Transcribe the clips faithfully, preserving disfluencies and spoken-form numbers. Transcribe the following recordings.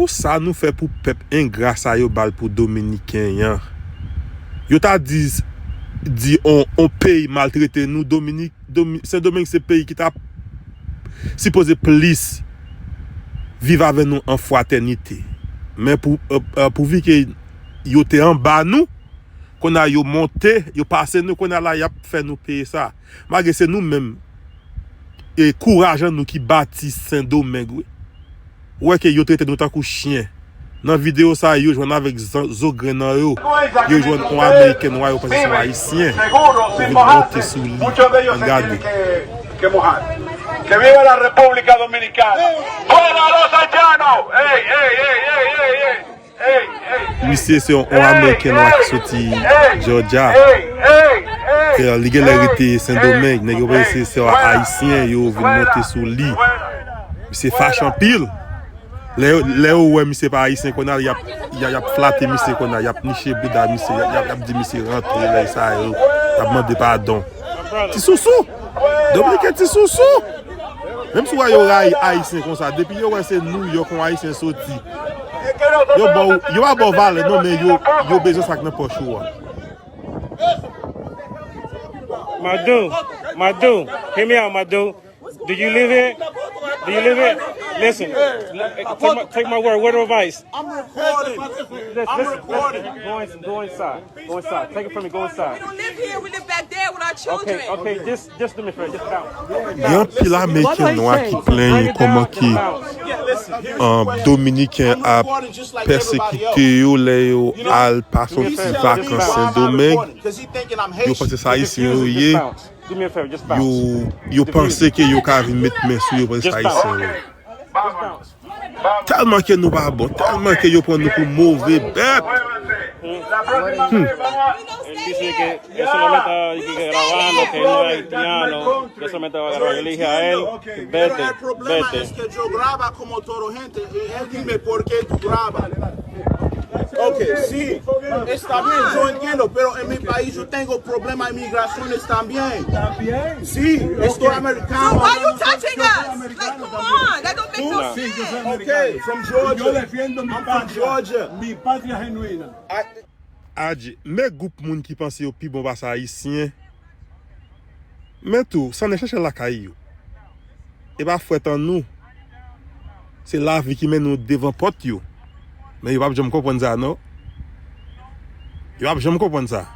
Pou sa nou fè pou pèp engra sa yo ba l pou Dominiken an? Yo ta di, di on, on peyi maltrete nou, Dominik, Domi, Sendomeng se peyi ki ta sipoze plis viv avè nou an fratènite. Men pou, euh, euh, pouvi ke yo te anba nou, kounye a yo monte, yo pase nou, kounye a la y ap fè nou peye sa. Malgre se nou menm, e kouraj an nou ki bati Sendomeng, wi. Ou wè ke yo trete nou tankou chen. Nan videyo sa a, yo jwenn avèk zan, zo grenn nan yo. Yo jwenn yon Ameriken nwa, yo panse se yon Ayisyen. Yo vin monte sou li. Ann gade. Que viva la República Dominicana. Fuera los haitianos. Ey, ey, ey, ey, ey, ey. Misye se yon, yon Ameriken nwa ki soti Georgia. E, li genlè rete Sendomeng. Nèg yo panse se, se yon Ayisyen, yo vin monte sou li. Misye fache anpil. Lè, lè yo wè misye pa Ayisyen, kounye a, y ap, y a, y ap flate misye, kounye a, y ap niche bouda misye, y ap, y ap, y ap di misye rantre, lè sa yo, y ap mande padon. Ti sousou! Dominiken ti sousou! Menm si w wè yo rayi Ayisyen konsa, depi yo wè se Nouyòk yon Ayisyen soti, yo ba w, yo pa ba w valè non, men yo, yo bezwen sa k nan pòch ou a. Madu, Madu, hear me out, Madu. Do you live here? Do you live here? Listen, take my, take my word, word of advice. I'm recording. Listen, I'm listen, recording. Listen. Go, in, go inside. Go inside. Take it from me. Go inside. We don't live here. We live back there with our children. Okay, okay. Just, just do me a favor. Just sit down. Gen anpil Ameriken nwa ki plenyen kòman ke, um, Dominiken ap pèsekite yo lè yo al pase yon ti vakans Sendomeng. Yo panse se Ayisyen yo ye. Yo, yo panse ke yo ka vin met men sou yo, panse se Ayisyen yo ye. Tèlman ke nou pa bon, tèlman ke yo pran nou pou move bèt. Hmm. Él dice que él solamente está grabando, que él no es haitiano, que solamente va a grabar. Yo le dije a él, vete, vete. Yo grabo como todo gente, y él dime por qué tú grabas. Ok, sí, está bien, yo entiendo, pero en mi país yo tengo problemas de migraciones también. Sí, estoy americano. So why you touching us? Like, come on, that don't make no sense. Ok, from Georgia. I'm from Georgia. Adje, men gwoup moun ki panse yo pi bon pase Ayisyen. Men tou, sa n chèche lakay yo. E pa frèt an nou. Se lavi ki mennen w devan pòt yo. Men yo p ap janm konprann sa, non. Yo p ap janm konprann sa.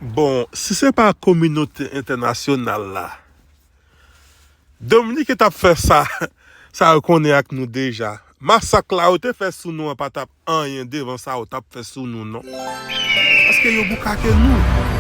Bon, si se pa kominote entènasyonal la, Dominiken t ap fè sa, sa yo konnen ak nou deja. Masak la yo te fè sou nou an pa t ap anyen devan sa yo t ap fè sou nou, non. Paske yo boukake nou.